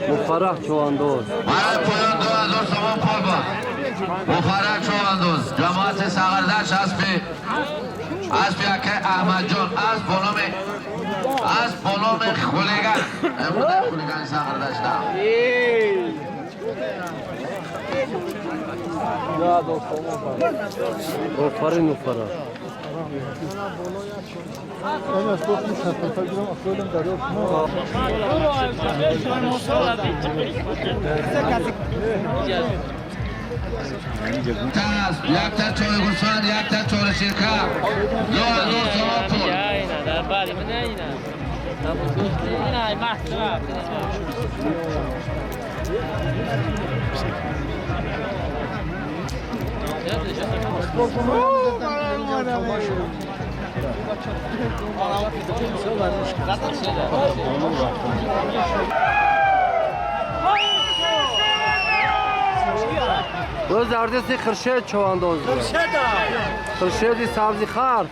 Муфарраҳ чувандоз. Барои поён 2000 сомон пул буд. Муфарраҳ чувандоз, ҷамоати Сағирдашт, аспи акай Аҳмадҷон, асп бо номи Хулиган. Хулигани Сағирдашта. Офарин, Муфарраҳ. Якта чойи гӯсфанд, якта чори ширка, 2000 сомон пул. Боз дар дасти Хуршед чувандоз. Хуршеди сабзихар.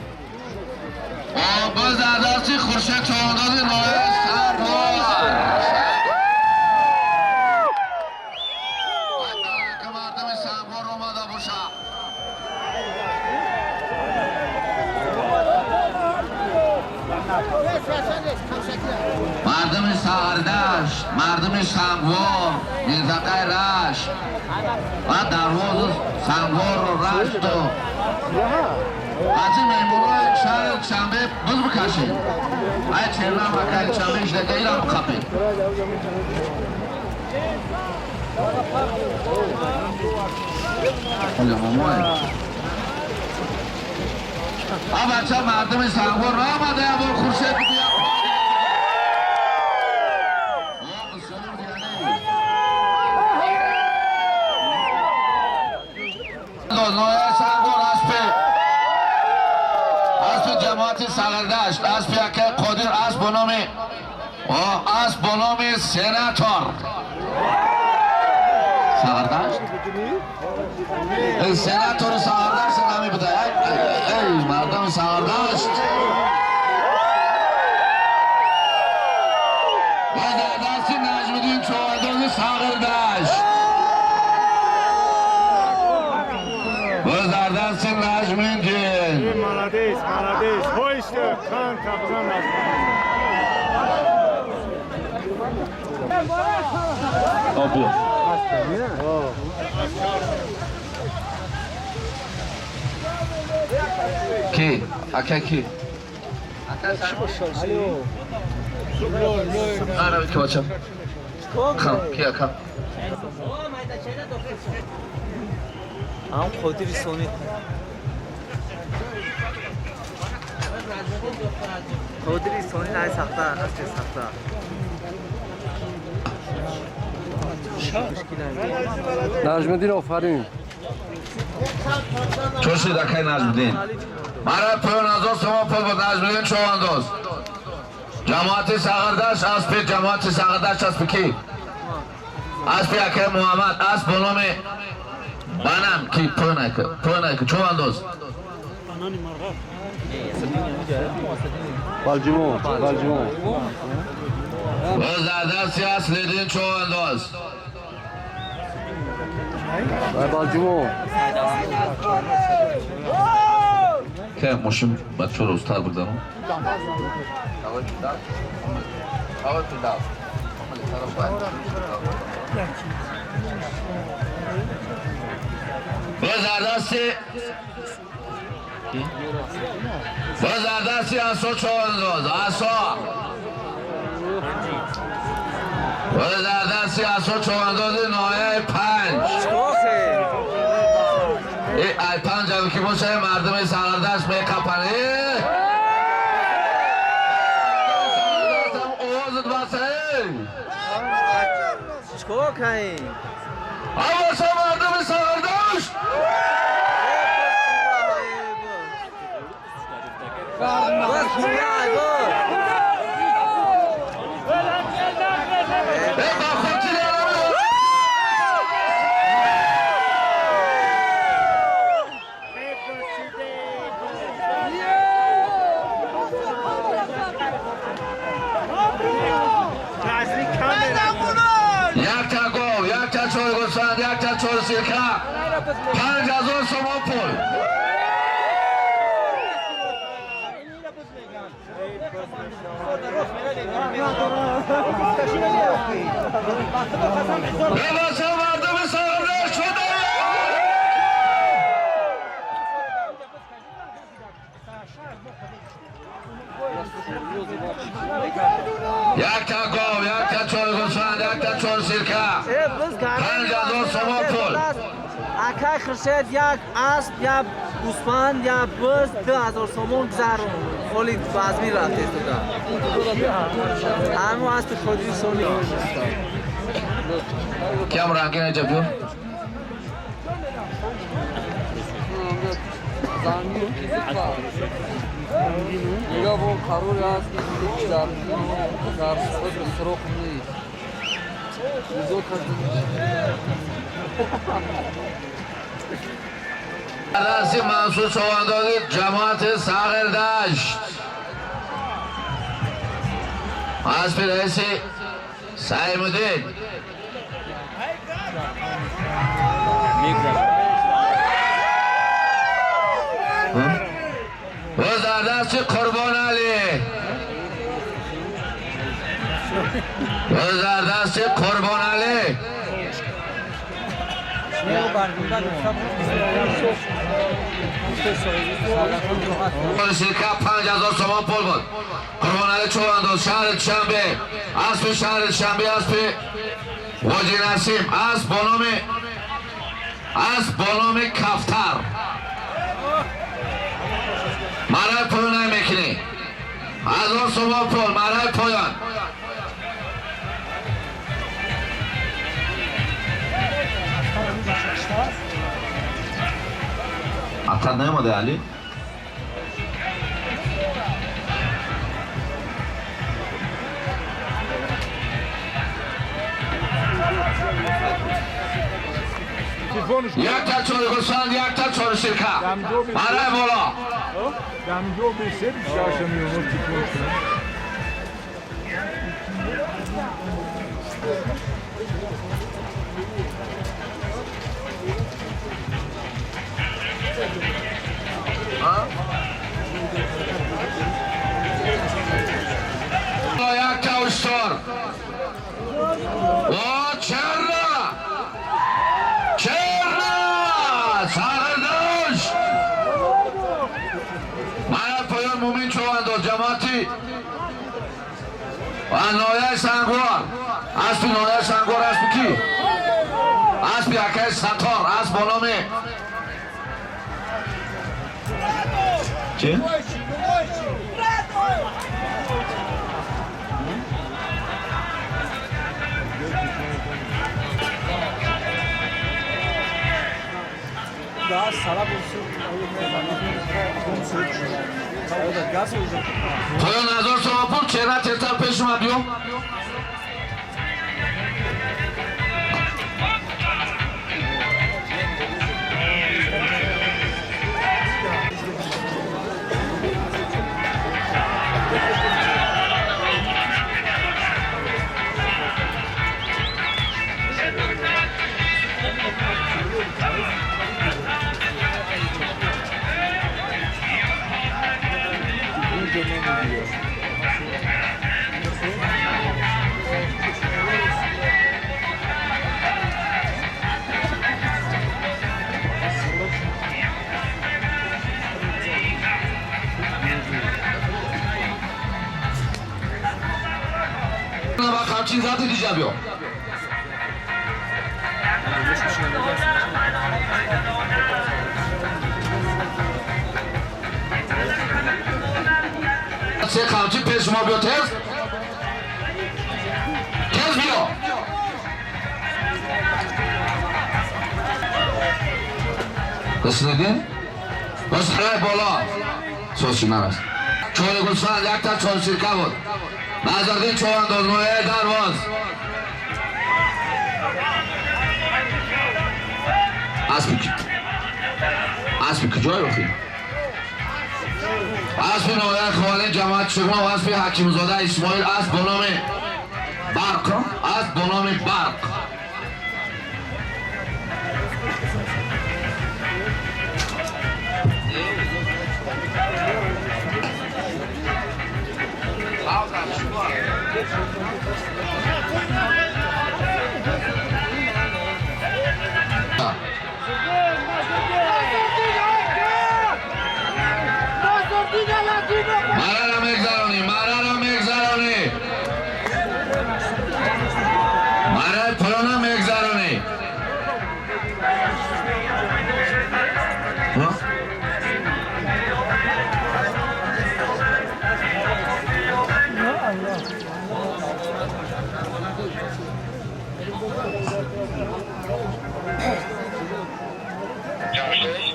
Боз дар дасти Хуршед чувандози ноҳияи Сангвор. Ки мардуми Сангвор омада бошад. Мардуми Сағирдашт, мардуми Сангвор, минтақаи Рашт ва дарвозу Сангвору Рашту аз ин меҳмонҳои шаҳри Душанбе буз бикашед. Ай черна макаи Душанбе иштака ирам бихапед. А бача, мардуми Сангвор наомада, ябор Хуршед бигӯяд. Ноҳияи Сангвор, аспи ҷамоати Сағирдашт, аспи акаи Қодир, асп бо номи Сенатор. Сағирдашт? Сенатори Сағирдашт нами буда. Эй, мардуми Сағирдашт. Ва дар дасти Наҷмиддин чувандози Сағирдашт. Боз дар дасти Наҷмиддин. Молодец, молодец. Хойшто, хан кабзан. Обиё. Ки? Ака ки? Ара ки бача? Хан, ки ака? Ам Қодири Сони. Қодири Сони най сахта, аст сахта. Наҷмиддин, офарин. Чӣ шуд, акай Наҷмиддин? Барои поён 1000 сомон пул буд. Наҷмиддин чувандоз. Ҷамоати Сағирдашт, аспи ҷамоати Сағирдашт, аспи ки? Аспи акай Муҳаммад, асп бо номи Банан ки поён айка, поён айка, чувандоз. Балҷумон, Балҷумон. Боз дар дасти Аслиддин чувандоз. Ай Балҷумон. Ки мошин бачаро устар бурдану? Боз дар дасти боз дар дасти Асо чувандоз, Асо. Боз дар дасти Асо чувандози ноҳияи Панҷ. Ай Панҷ ам ки боша, мардуми Сағирдашт меқапанд. Овозат баса, эй! Чикор кунем? Авоша мардуми Сағирдашт! Боз пурай, боз. Эй, ба хотири ҳамин Наздик камера. Як та гов, як та чор гусфанд, як та чор сирка, 5000 сомон пул. لباس مردم ساغردشت شده. یک تا گاو، یک تا چهار گوسفند، یک تا چهار سیرکه، 5000 سومون پول. Акай Хуршед як асп, як гӯсфанд, як буз 2000 сомон гузарон. Холи базмин рафтест туда. Ҳамон аспи Қодири Сони. کم رنگین عجب جون. نگاه با قرار است که در صدر سرخ نیست. رئیس منصور چواندازی جماعت ساغردشت اسب رئیس سعیم‌الدین. وزاردست قربان علی، وزاردست قربان علی. شرکت 5000 سومان پول بود. قربان علی چوانداز شهر دوشنبه، اسب شهر دوشنبه، اسب واجی نسیم، اسب با نام، اسب با نام کفتر. مرای پایان نمیکنی 1000 سومان پول مرای پایان. عطر نیومده علی؟ یک تا چهار گوسفند، یک تا چهار سیرکه، مرای بالا. دمجو به سه بیشتر میومد تلفنش. یک تا اشتر. او چرا چرا ساغردشت. مرای پایان مومین چوانداز جماعتی و نایه سنگوار، اسب نایه سنگوار، اسب کی؟ اسب یکه ستار، اسب با نام چی؟ پایان 1000 سومان پول. چهره تیزتر پیش اومد بیو. با قمچین زدی دیجا بیا. سه قمچین پیش ما بیا، تیز تیز بیا. رسیدین؟ رسیدین بالا. سوسی نرست. چهار گوسفند، یک تا چهار سیرکه بود. نظردین چوانداز نویه درواز. اسب کی؟ اسب کجای بخی؟ اسب نویه خوالین جماعت شما و اسب حکیم زاده اسماعیل، اسب با نام Барқ, асп бо номи Барқ. Мара мегзаронӣ, марара мегзаронӣ. Мараи пурона мегзаронӣ.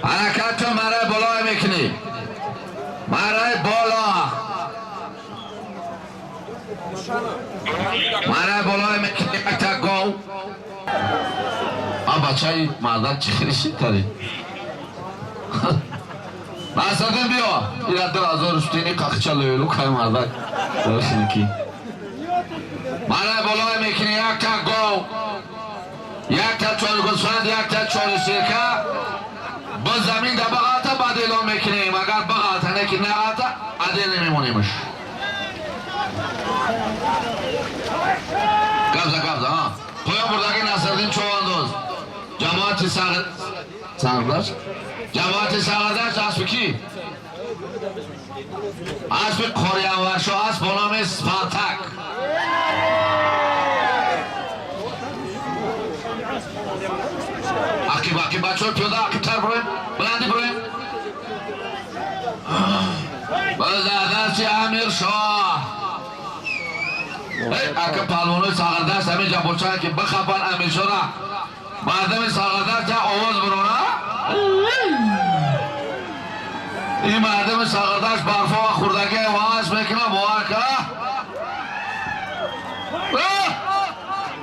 Ҳаракатто мараи болое мекунӣ. Мараи боло. Мараи болое мекунӣ якта гов. А бачаи мардак чӣ хеле шидтари. Насриддин биё. Ира 2000 штини қақча лӯлу кай мардак. Дошники. Мараи болое мекунӣ якта гов. Якта чори гӯсфанд, якта чори сирка. Бо замин да бағалта баъд эълон мекунем. Агар бағалта не ки нағалта, адел намемонемш. Гавза, гавза, ҳа. Поён бурдаги Насриддин Човандоз. Ҷамоати Сағирдаш? Ҷамоати Сағирдаш аспи кӣ? Аспи Қори Анваршоҳ аст бо номи Спартак. Ақиб, ақиб, бачаҳо пиёда ақибтар буроем, баландӣ буроем. Базадасти Амиршоҳ. Ака паҳлавонои Сағирдаст ҳамин ҷа бошанд ки бихапанд Амиршоҳра. Мардами Сағирдаст я овоз бурона. Ин мардами Сағирдаст барфо ва хурдагия ваҳш мекунад, бовар ка.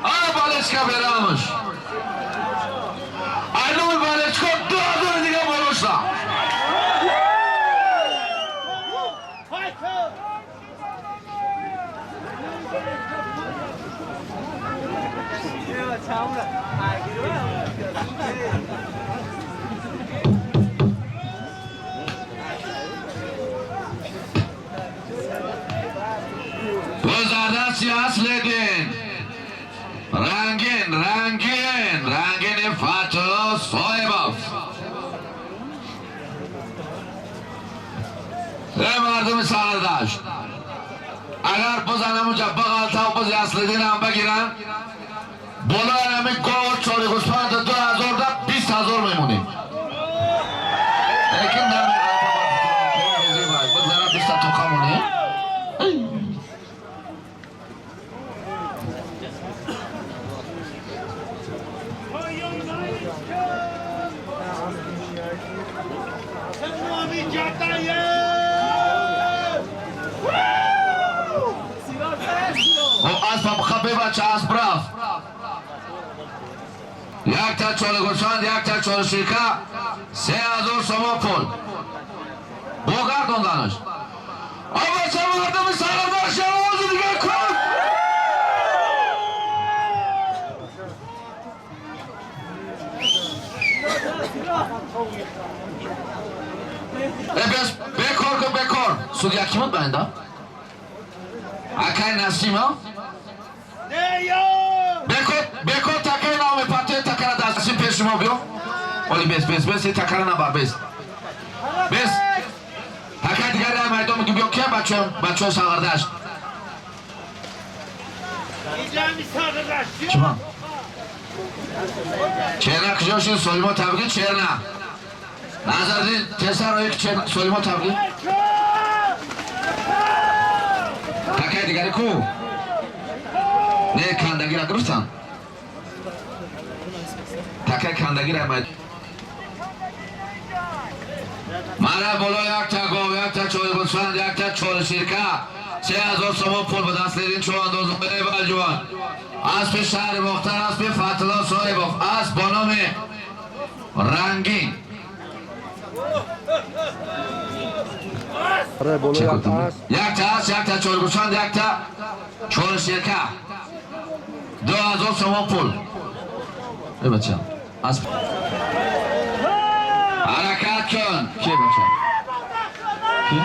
А балечка берамш. Айнуи балечко 2000 дига боло шуда. Гузардасти Аслиддин. Рангин, рангин, рангини Фатулло Соҳибов. Эй мардуми Сағирдашт, агар бизанам унҷа бағалтав бизи Аслиддинам бигиранд, болои ҳамин гов чори гӯсфанд 2000 да 20 000 мемонем. Лекин намеғалта бизана 20 тоқа монем. Бача асп рафт. Якта чори гӯсфанд, якта чори ширка, 3000 сомон пул. Бо гардонданаш. А бача мардуми Сағирдашт овози дига кун. Бекор кун, бекор. Судья кӣ буд ба инда? Акай Насима? Бекор, бекор такаи нав мепартои такара дастин пеши мо биё. Оли бес, бес, бес, такара набар, бес. Бес. Такаи дигари дар майдон мегӣ биё, кия бачаҳо, бачаҳо Сағирдашт. Чима? Черна куҷо шуд? Солимо табрик, Черна. Назардин, тезтар оё ки Черна, Солимо табрик. Такаи дигари ку? Не, кандагира гирифтан. Такаи кандагира майдон. Мара боло якта гов, якта чори гӯсфанд, якта чори сирка. 3000 сомон пул ба даст ледин чӯвандоз Балҷувон. Аспи шаҳри Бохтар, аспи Фатулло Соҳибов, асп бо номи Рангин. Якта асп, якта чори гӯсфанд, якта чори сирка. 2000 сомон пул. Эй бача, аз ҳаракат кун. Ки бача? Ки?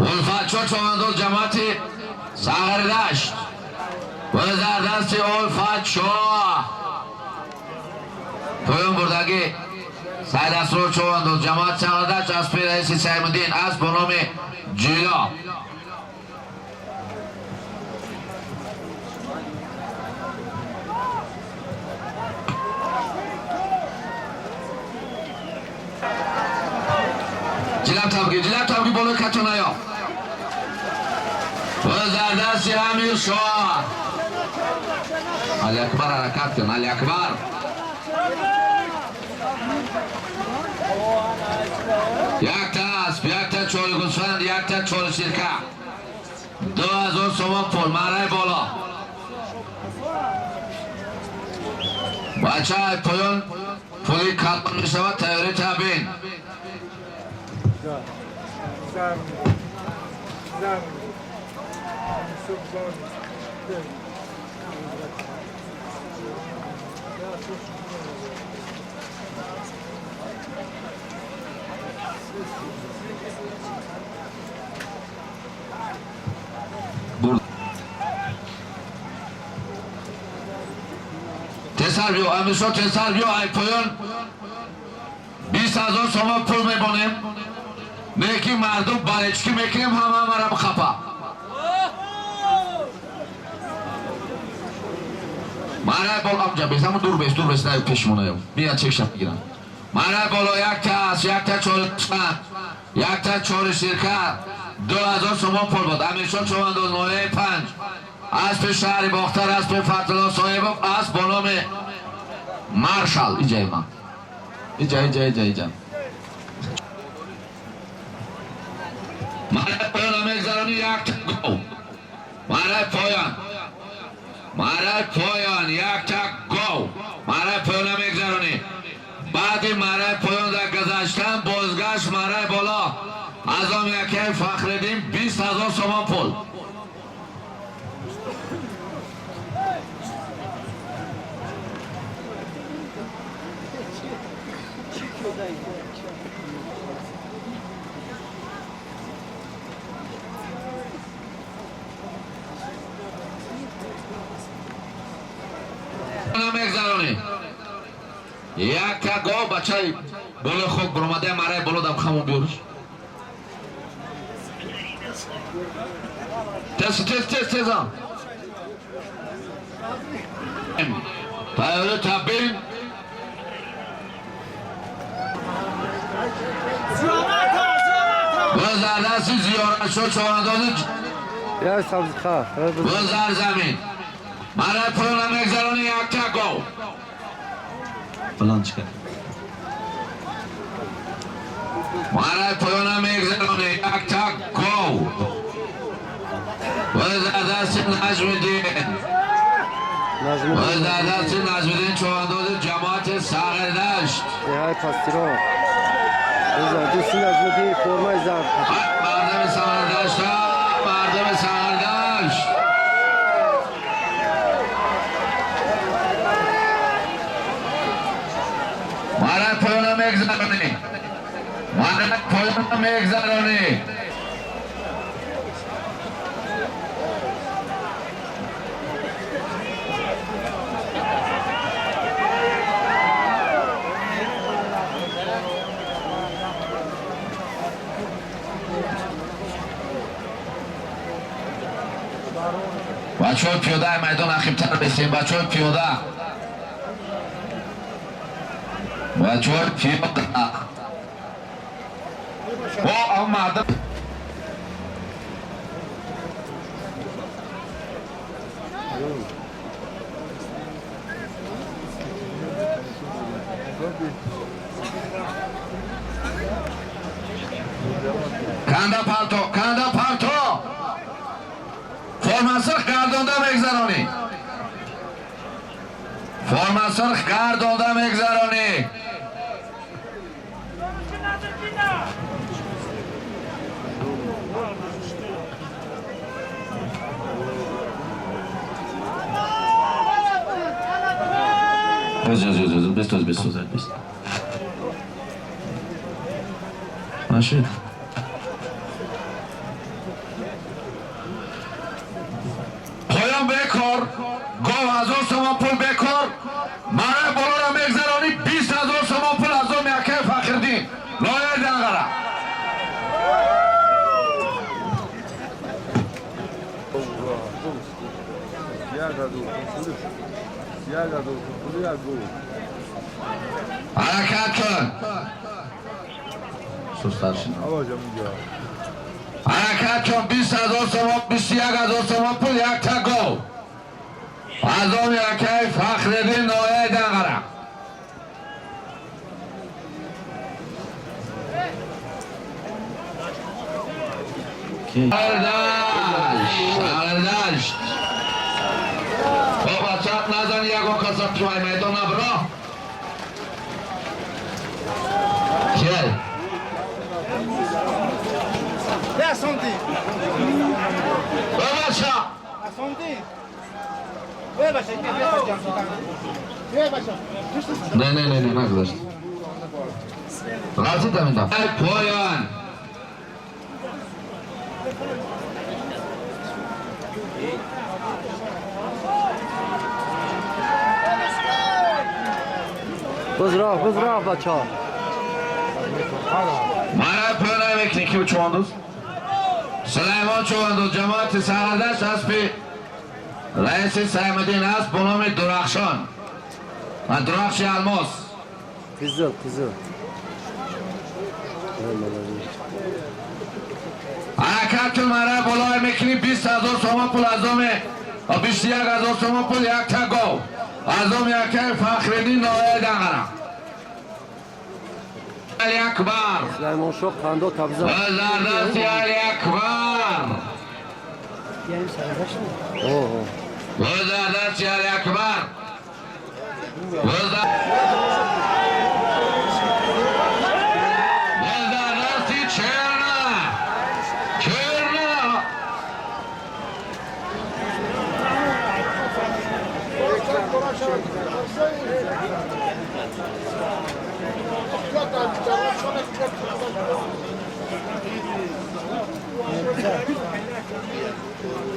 Улфатшо човандоз ҷамоати Сағирдашт. Дар дасти Улфатшо. Поён бурдагӣ Сайид Асрор човандоз ҷамоати Сағирдашт аспи раиси Саймуддин асп бо номи Ҷило. Ҷилаб табги, ҷилаб табги болои катонаё. Дар дасти Амиршоҳ. Али Акбар ҳаракат кун, Али Акбар. Якта асп, якта чори гӯсфанд, якта чори сирка. 2000 сомон пул, мараи боло. Бача поён пули калон мешавад, тайёрӣ табин. Тесар биё, Амиршо тесар биё, ай поён 20000 сомон пул мебонем. Неки мардум балечки мекунем, ҳама ҳамара бихапа. Марай боло амҷа бес, ҳамун дур бес, дур бес, най пешмонаё. Мия чекша мегирам. Марай боло якта ас, якта чори гӯсфанд, якта чори сирка, 2000 сомон пул буд. Амиршо човандоз ноҳияи 5. Аспи шаҳри Бохтар, аспи Фатулло Соҳибов, асп бо номи Маршал. Иҷаи ман. Иҷа, иҷа, иҷа, иҷа. Марай поён мегзаронӣ якта гов. Марай поён. Марай поён якта гов. Марай поён мегзаронӣ. Баъди марай поён дар гузаштан бозгашт марай боло. Аз он якаи Фахриддин 20000 сомон пул. Мегзаронӣ. Якта гов бачаи болои хок баромада марай боло дам хамон биёрш. Тез, тез, тез, тезам. Тайёри табин. Боз дар дасти зиёратшо човандози боз дар замин. Марай поёна мегзаронӣ якта гов. Фалон чикар. Марай поёна мегзаронӣ якта гов. Боз дар дасти Наҷмиддин. Боз дар дасти Наҷмиддин човандози ҷамоати Сағирдашт. Мардами Сағирдашт, мардами Сағирдашт. Марай поёна мегзаронӣ. Марай поёна мегзаронӣ. Бачаҳои пиёдаи майдон ақибтар бесем, бачаҳои пиёда. Бачаҳои пиёда. О, ам мардум. Канда парто, канда парто. Форма сурх гардонда мегзаронӣ. Форма сурх гардонда мегзаронӣ. Без, без, без. Нашид. Поён бекор, гов 1000 сомон пул бекор, барои болоро мегзаронӣ 20 000 сомон пул аз он якаи Фахриддин. Лояи Данғара. Ҳаракат кун. Сустар шин. Ҳаракат кун 20 000 сомон, 21 000 сомон пул як та гов. Аз он якаи Фахриддин ноҳияи Данғара. Сардашт. Бобо чап назан ягон каса туай майдон набро. Кел. Бобо чап. Не, не, не, не, нагузашт. Разӣ дамида. Поён. Бузроқ, бузроқ бачаҳо. Мара поён намекунӣ ки чувандоз? Сулаймон чувандоз ҷамоати Сарадашт аспи раиси Саймиддин аст бо номи Дурахшон ва Дурахши Алмос. Қизил, қизил. Ҳаракат кун мара боло мекунӣ 20 000 сомон пул аз оме 21 000 сомон пул як та гов. Аз он якаи Фахриддин ноҳияи Данғара. Али Акбар. Сулаймоншоҳ қандо табза. Зардасти Али Акбар. О, Зардасти Али Акбар. Зардасти Черна. Черна.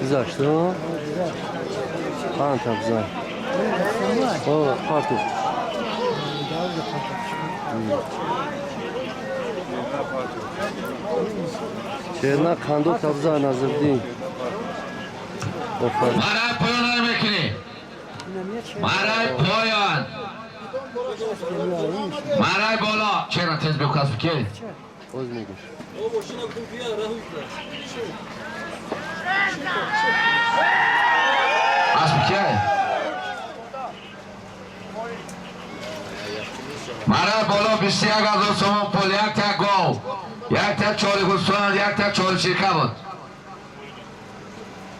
Гузашт, о? Қанд табза. О, парту. Черна қандо табза Назриддин. Офарин. Марай поён намекунӣ. Марай поён. Марай боло. Чера тез бикас ки? Боз мегӯш. Асп ки? Марай боло 21 000 сомон пул як та гов. Як та чори гӯсфанд, як та чори ширка буд.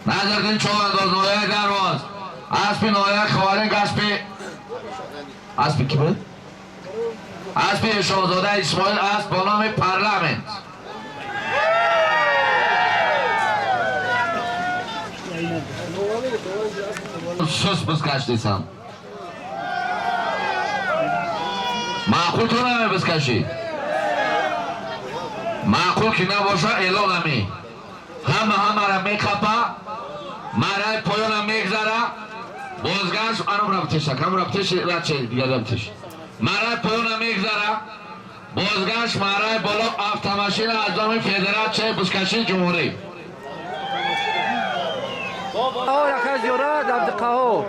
Назриддин чувандоз ноҳияи Дарвоз. Аспи ноҳияи Ховаринг аспи ки буд? Аспи Шоҳзода Исмоил аст бо номи Парламент. Сус бизкашдисам. Маъқул ту намебизкашӣ. Маъқул ки набоша эълон ами. Ҳама ҳамара мехапа, мараи поёнам мегзара, бозгашт анам раптеша, кам раптеш раче дигар раптеш. Мараи поёнам мегзара, бозгашт мараи боло автомашина аз номи Федератсияи бузкашии ҷумҳурӣ. О, яка зиёрат Абдуқаҳор.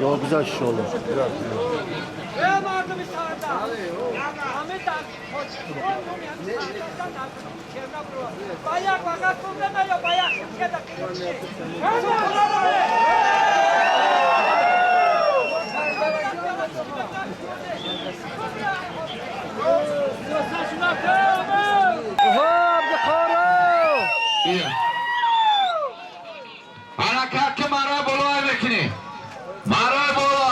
Ё гузашт иншолло. Оҳо, Абдуқаҳор! Ҳаракат ки мараи боло мекунӣ. Мараи боло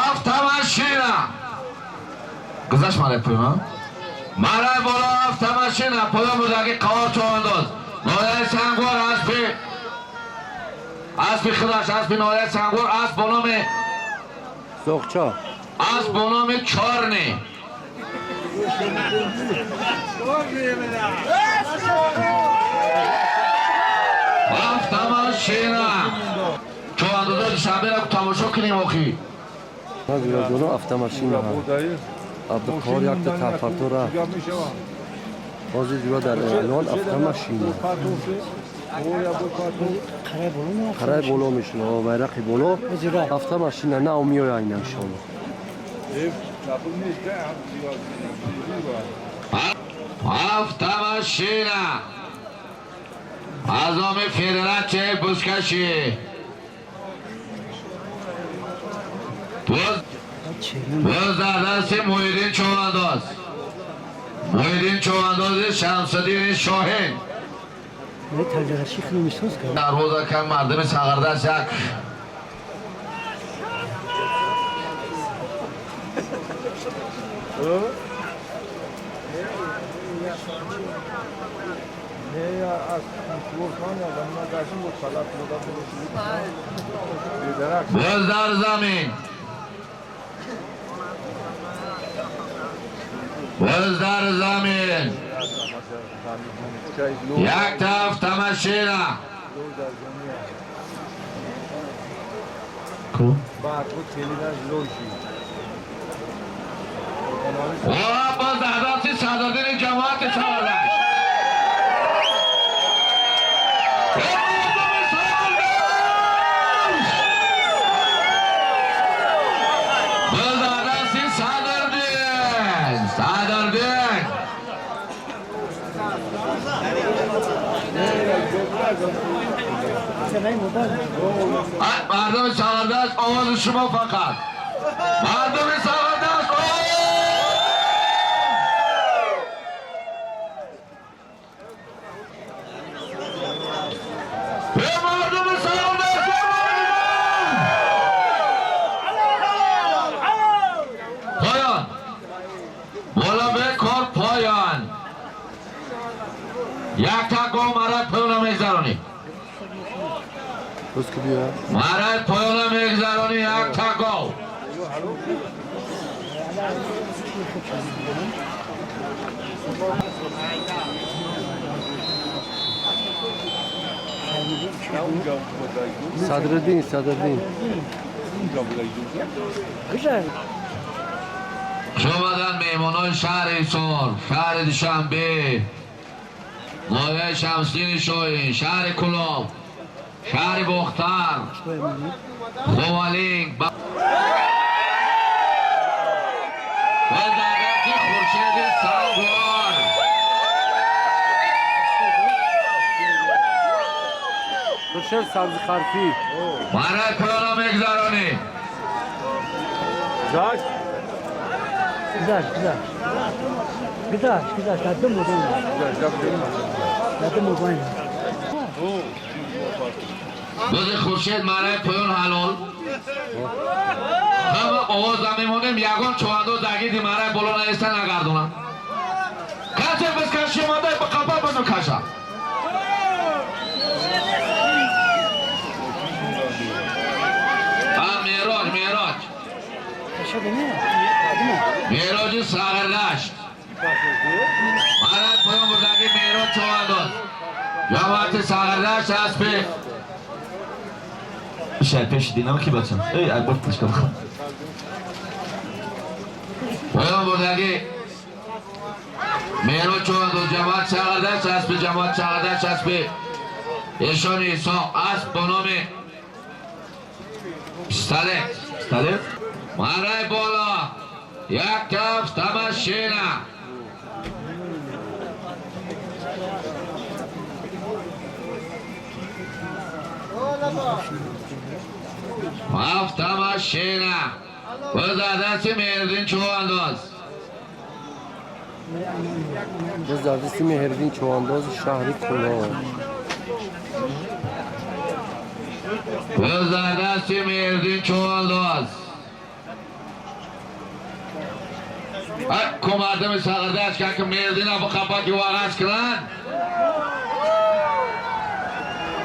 автомашина. Гузашт мараи поён? Марай боло автомашина поён бурдаги Қаҳор Човандоз. Ноҳияи Сангвор аспи худаш, аспи ноҳияи Сангвор, асп бо номи Зоғча. Асп бо номи Чорни. Автомашина. Човандозои Душанберо тамошо кунем охи. Ҷоно, автомашина. Абдуқаҳор якта тафарту рафт. Ҳозир ҷура дар эълон автомашина. Қарай боло мешуна, байрақи боло автомашина нав меоя айна иншоалло. Автомашина аз номи Федератсияи бузкашӣ. Боз дар дасти Муҳиддин Човандоз. Муҳиддин Човандози Шамсуддини Шоҳин. Дар ҳозир кам мардуми Сағирдашт як боз дар замин, боз дар замин якта автомашина. Ва боз дар дасти Садриддини ҷамоати Сағирдашт. Боз дар дасти Садриддин. Садриддин. Мардуми Сағирдашт, овози шумо фақат. Мардуми Сағирдашт, овоз! Э, мардуми Сағирдашт, поён! Боло бекор поён. Якта гов марай поёна мегзаронӣ. Боз ки биёя. Марай поёна мегзаронӣ якта гов. Садриддин, Садриддин. Хуш омаданд меҳмонони шаҳри Ҳисор, шаҳри Душанбе, ноҳияи Шамсиддини Шоҳин, шаҳри Кӯлоб, шаҳри Бохтар, Ховалинг. Ва дар дасти Хуршеди Сангвор. Хуршед Сабзихарфӣ. Марай поёна мегзаронӣ. Гузашт, гузашт. Гузашт, гузашт. Дар ду мобайн. Дар ду мобайн. Бози Хуршед марай поён ҳалол. Ҳама овоз мемонем, ягон човандоз дар гирди марай боло наиста нагардонанд. Касе бизкаши омада ба қапа бизу каша. А Мероҷ, Мероҷ. Мероҷи Сағирдашт. Марай поён бурдаги Мероҷ човандоз. Ҷамоати Сағирдашт аспи Шай пеши динам ки бачам. Эй, акбар тишка бихам. Поён бурдаги Мероҷ човандоз, ҷамоат Сағирдашт, аспи ҷамоат Сағирдашт, аспи Эшони Исо, асп бо номи Пистолет. Пистолет? Марай боло як автомашина. Автомашина. Боз дар дасти Меҳриддин Човандоз. Боз дар дасти Меҳриддин Човандози шаҳри Кӯлоб. Боз дар дасти Меҳриддин Човандоз. Ку мардами Сағирдашт ки мердина бихапа ки вағаз кунанд.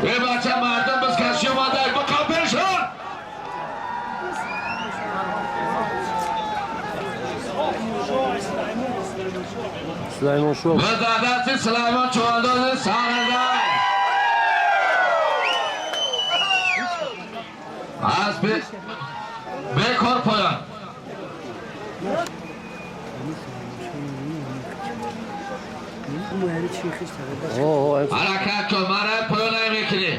Эй бача мардум биз каши омада бихапешон. Сулаймон Шоҳ. Биз дар дасти Сулаймон Чувандози Сағирдашт. Аспи бекор поён. Ҳаракат кун, марай поён намекунӣ.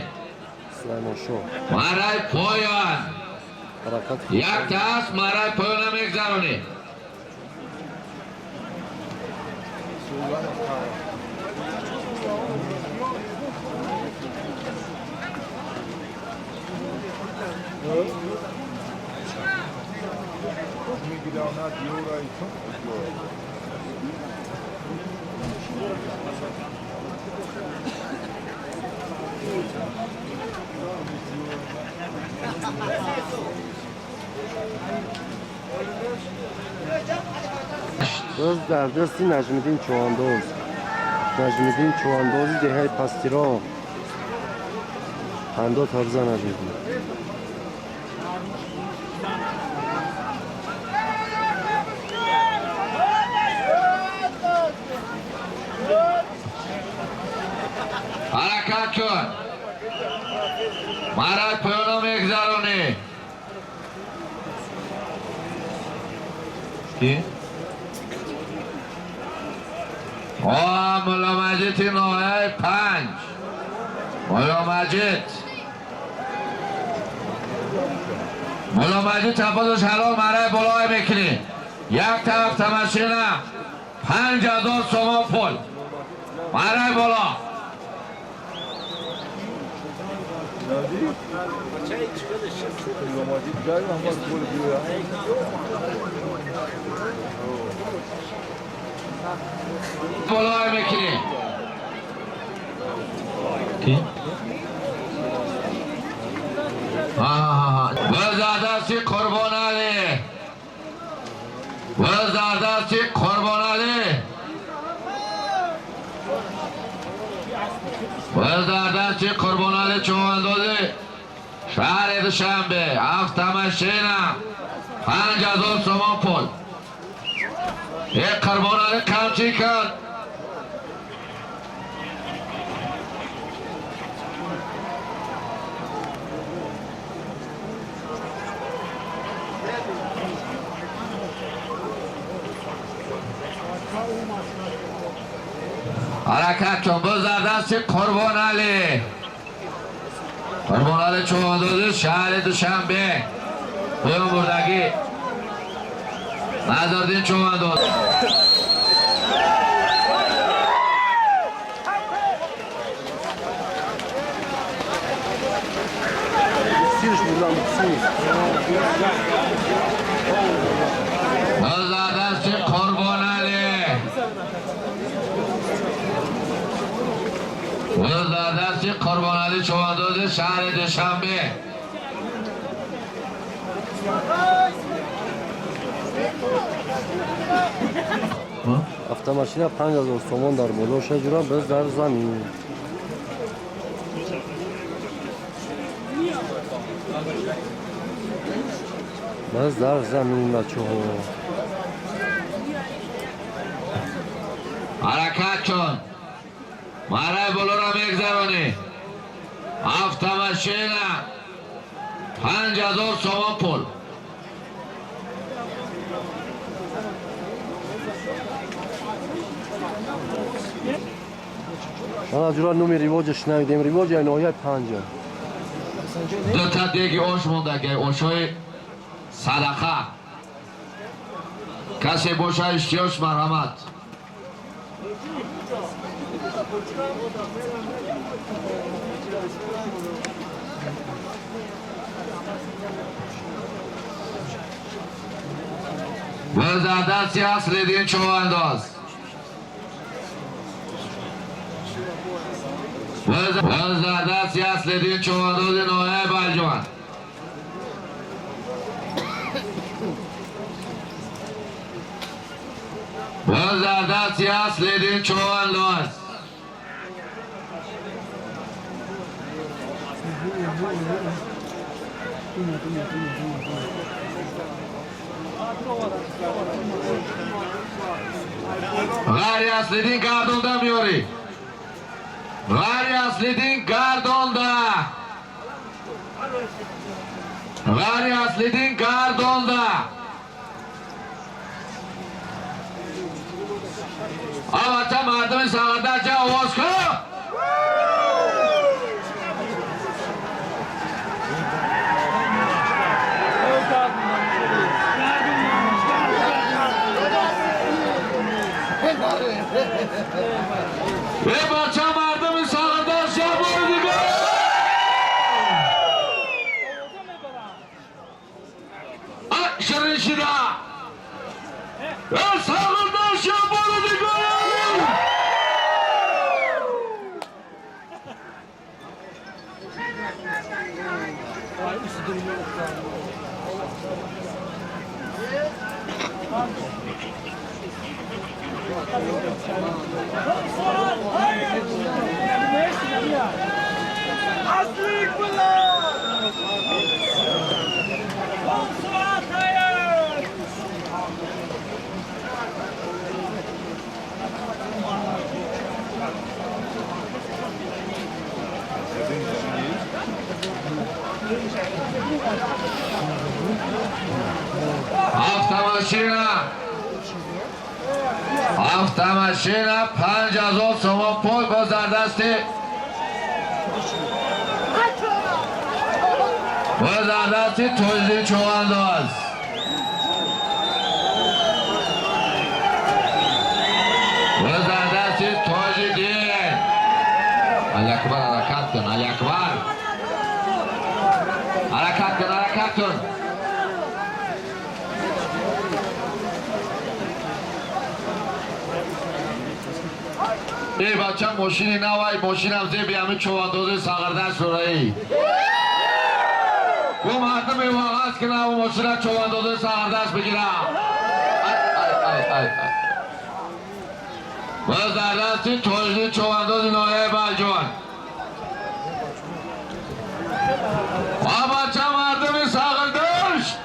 Сулаймон Шоҳ. Марай поён. Ҳаракат. Якта аст, марай поён намегзаронӣ. Боз дар дасти Наҷмиддин Чувандоз. Наҷмиддин Чувандози деҳаи Пастиро. Пандо табза Наҷмиддин. Ҳаракат кун. Марай поёно мегзаронӣ. Ки? О, Мулло Маҷиди ноҳияи 5. Мулло Маҷид. Мулло Маҷид чапозаш ҳалол марай болое мекунӣ. Як тараф тамашина 5000 сомон пул. Марай боло. Болое мекунӣ. Ки? Боз дар дасти Қурбоналӣ. Боз дар дасти Қурбоналӣ. Боз дар дасти Қурбоналӣ Чувандози шаҳри Душанбе. Автомашина 5000 сомон пул. Э Қурбоналӣ қамчӣ кард. Ҳаракат кун. Боз дар дасти Қурбоналӣ. Қурбоналӣ Чувандози шаҳри Душанбе. Поён бурдагӣ. Назардин Чувандоз. Сирш бурдан сир. Боз дар дасти Қурбоналӣ. Боз дар дасти Қурбоналӣ Чувандози шаҳри Душанбе. Автомашина 5000 сомон дар боло шаҷура, боз дар замин. Боз дар замин бачаҳо. Ҳаракат кун. Марай болоро мегзаронӣ. Автомашина 5000 сомон пул. Ман ҷура номи ривоҷа шунавидем. Ривоҷ ай ноҳияи 5. Ду та деги ош мондаги, ошҳои садақа. Касе боша иштиёш марҳамат. Боз дар дасти Аслиддин Чувандоз. Боз дар дасти Аслиддин Чувандози ноҳияи Балҷуван. Боз дар дасти Аслиддин Чувандоз. Ғайри Аслиддин гардонда меёрӣ. Ғайри Аслиддин гардонда. Ғайри Аслиддин гардонда. Албатта мардуми Сағирдашт овоз кун. Эй бача мардуми Сағирдашт як бори дигар. Ширин шида. Эй Сағирдашт як бори дигар. Автомашина 5000 сомон пул боз дар дасти Тоҷиддин Чувандоз. Боз дар дасти Тоҷиддин. Алиакбар, ҳаракат кун, Алиакбар. Ҳаракат кун, ҳаракат кун. Эй бача мошини навай, мошинам зеби ҳамин чувандози Сағирдашт шудаӣ. Гу мардуми воғаз ки наву мошина чувандози Сағирдашт бигирам. Ай, ай, ай, ай, ай. Боз дар дасти Тоҷиддин Чувандози ноҳияи Балҷувон. А бача мардуми Сағирдашт.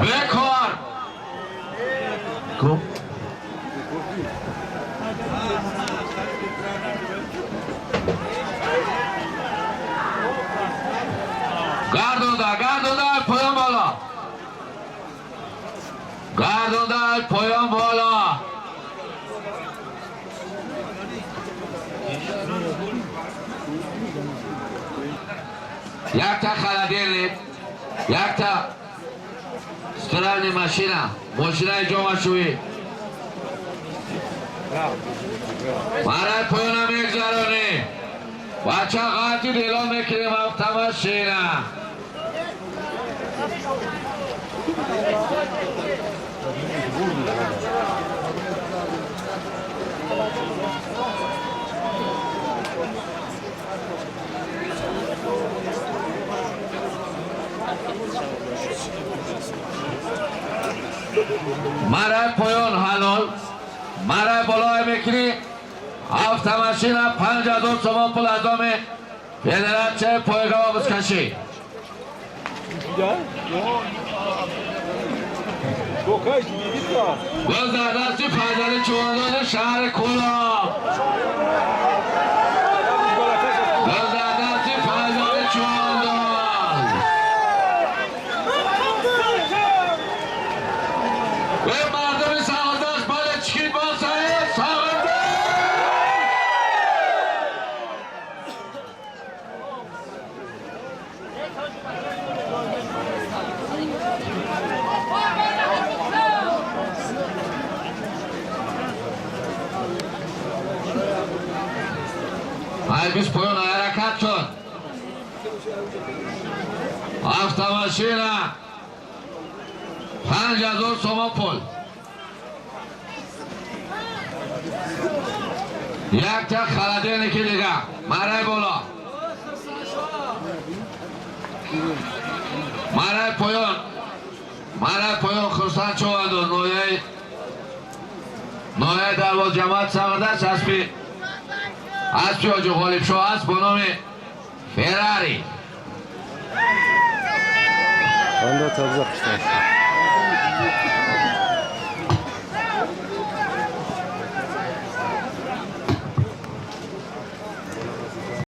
Бекор! Ку? Гардонда, гардонда, поён боло. Гардонда, поён боло. Якта холодильник, якта стиральная машина, мошинаи ҷомашӯӣ. Барои поёна мегзаронӣ. Бача ғалати эълон мекунем автомашина. Марай поён ҳалол, марай болое мекунӣ автомашина 5000 сомон пул аз доми федератсияи пойгоҳ обузкашӣ. Боз дар дасти Файзали Чувандози шаҳри Кӯлоб. Боз дар дасти Файзали Чувандоз. Эй мардуми Сағирдашт, бале чикид босаед Сағирдашт. Ай 20 поён ҳаракат кун. Автомашина 5000 сомон пул. Якта холодильники дига. Марай боло. Марай поён. Марай поён Хурсанд Човандоз ноҳияи Дарвоз ҷамоат Сағирдашт аспи ҳоҷи Ғолибшоҳ аст бо номи Феррари. Анда табза қишташ.